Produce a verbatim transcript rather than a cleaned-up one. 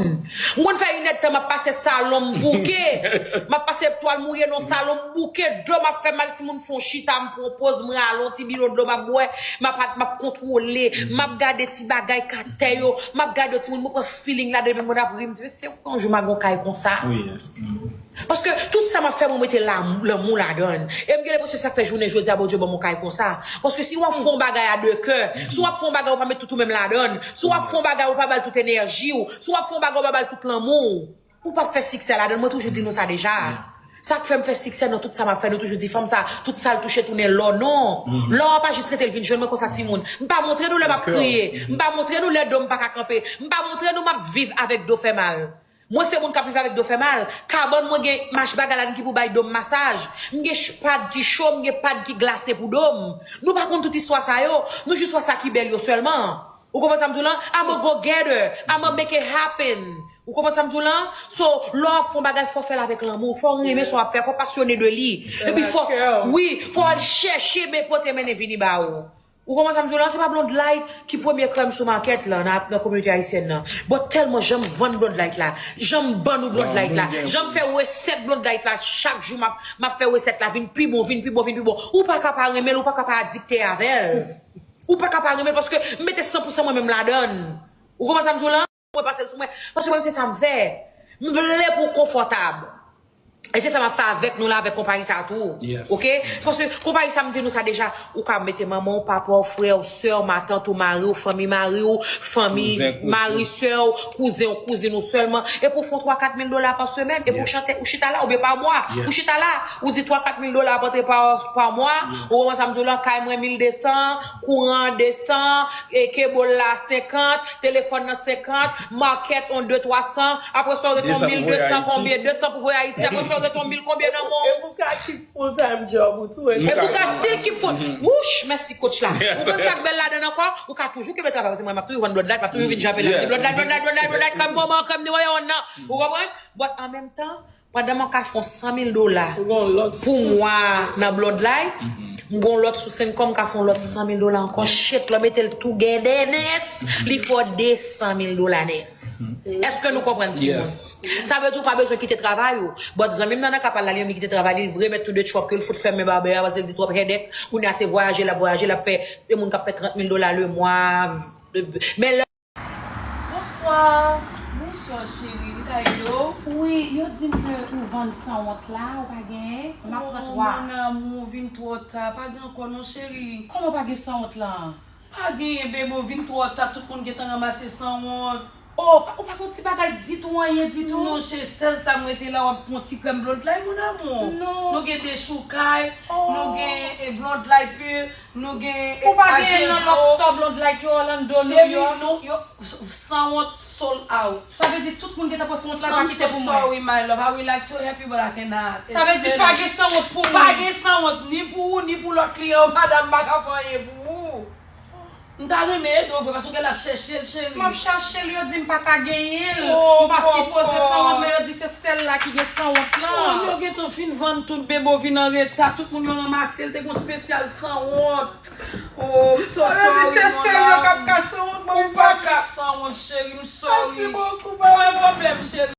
M konn fè inèdtan m ap pase salon m bouke. M ap pase twal mouye nan salon m bouke. Do m ap fè mal, timoun fè yon chita, m pran poz, m rale yon ti bidon dlo m ap bwè. M ap, m ap kontwole. M ap gade ti bagay k atè yo. M ap gade yo, timoun, mwen pran feeling ladan, epi mwen ap ri, m di, "Se yon jou m a gen yon kay konsa." Paske tout sa m ap fè, mwen mete la, lanmou ladan l. E m gen lenpresyon se sa k fè jounen jodi a, Bondye ban m yon kay konsa. Paske si w ap fè yon bagay a de kè, si w ap fè yon bagay, ou pa met tout ou menm ladan l, si w ap fè yon bagay, ou pa ba l tout enèji w, si w ap fè yon bagay, ou pa ba l tout lanmou w, ou p ap fè siksè ladan l. Mwen toujou di nou sa deja. Sa k fè m fè siksè nan tout sa m ap fè, nou toujou di fanm sa, tout sa l touche tounen lò. Non. Lò a pa jis rete l vin jwenn mwen konsa, timoun. M pa montre nou lè m ap kriye. M pa montre nou lè do m pa ka kanpe. M pa montre nou m ap viv avèk do fè mal. Mwen se moun k ap viv avèk do fè mal. Kabann mwen gen mach bagay ladan ki pou bay do m masaj. M gen ch-, pad ki cho, m gen pad ki glase pou do m. Nou pa konn tout istwa sa yo. Nou jis wè sa ki bèl yo sèlman. Ou konprann sa m di w lan? I'm a go-getter. I'm a make it happen. Ou konprann sa m di w lan? So, lè w ap fè yon bagay, fò w fè l avèk lanmou. Fò w renmen sa w ap fè. Fò w pasyone de li. Epi fò, wi, fò w al chèche men pote mennen vini ba ou. Ou konprann sa m di w lan? Se pa Blonde Light ki premye krèm sou makèt la nan, nan kominote ayisyèn nan. But tèlman jan m vann Blonde Light la, jan m ban nou Blonde Light la, jan m fè resèt Blonde Light la, chak jou m ap, m ap fè resèt la vin pi bon, vin pi bon, vin pi bon. Ou pa ka pa renmen l, ou pa ka pa adikte avè l. Ou pa ka pa renmen l paske m mete san pou san mwen menm ladan l. Ou konprann sa m di w lan? Mwen pase l sou mwen. Paske mwen se sa m fè. M vle pou w konfòtab. E se sa m ap fè avèk nou la, avèk konpayi sa a tou. Oke? Paske konpayi sa, m di nou sa deja, ou ka mete manman w, papa w, frè w, sè w, matant ou, mari w, fanmi mari w, fanmi mari sè w, kouzen w, kouzin ou sèlman. E pou w fè yon twa kat mil dola pa semèn, e pou w chante, ou chita la, oubyen pa mwa, ou chita la, ou di twa kat mil dola ap antre pa, pa mwa, ou konprann sa m di w lan, kay mwen mil de san, kouran de san, e kebòl la senkant, telefòn nan senkant, makèt yon de twa san, apre sa w ret yon mil de san konbyen, de san pou voye Ayiti, apre sa w ret yon mil konbyen nan men w. E pou ka keep full time job ou tou. E pou ka still keep full. Wouch, mèsi coach la. Ou konn sa k bèl ladan l ankò? Ou ka toujou kenbe travay, paske mwen m ap toujou vann Blonde Light, m ap toujou vin jape la, m di Blonde Light, Blonde Light, Blonde Light, Blonde Light, kòm manman, kòm ni woyon nan. Ou konprann? But an menm tan, pandan m ap ka fè yon san mil dola pou mwa nan Blonde Light, m gen yon lòt sous income, m ka fè yon lòt san mil dola ankò. Shit, lè w mete l together, nèg, li fè w de san mil dola, nèg. Èske nou konprann, timoun? Sa vle di w pa bezwen kite travay ou. But zanmi m nan nan ka pale la, li menm li kite travay li, li vre mèt tou de truck yo, li fout fèmen babè a, paske l di twòp headache. Kounye a se vwayaje l ap vwayaje, l ap fè, de moun k ap fè trant mil dola le mwa. Men lè Bonswa. Bonswa, cheri. M ka ede w? Wi, yo di m ke ou vann sanwont la, ou pa genyen. M ap pran twa. Oh, mon amour, ou vin twò ta. Pa gen ankò non, cheri. Kòman pa gen sanwont la? Pa genyen, bebe, ou vin twò ta. Tout moun gentan ranmase sanwont. Oh, pa, ou pa gen ti bagay ditou, anyen ditou? Non, cheri, sèl sa m rete la, w ap pran ti krèm Blonde Light, mon amour. Non. Nou gen dechoukay, nou gen, eh, Blonde Light pur. Nou gen, eh, Ou pa genyen nan lòt store Blonde Light yo, Orlando, New York? Cheri, nou, yo, s-, sanwont sold out. Sa vle di tout moun gentan pran sanwont la, pa kite pou mwen. I'm so sorry, my love. I would like to help you, but I cannot. Sa vle di pa gen sanwont pou mwen. Pa gen sanwont ni pou ou, ni pou lòt kliyan yo, madam, m pa ka fè anyen pou ou. M ta renmen ede w vre, paske w gen l ap chèche l, cheri. M ap chache l, yo di m pa ka genyen l. Oh, m pa sipoze sanwont, men yo di se sèl la ki gen sanwont lan. Oh, yo gentan fin vann tout, bebe, w vin an reta. Tout moun yo ranmase l, te gen yon spesyal sanwont. Oh, m so sorry, mon amour. Ou pa ka sanwont, cheri, m sorry. Mèsi bokou, baby. Pa gen pwoblèm, cheri.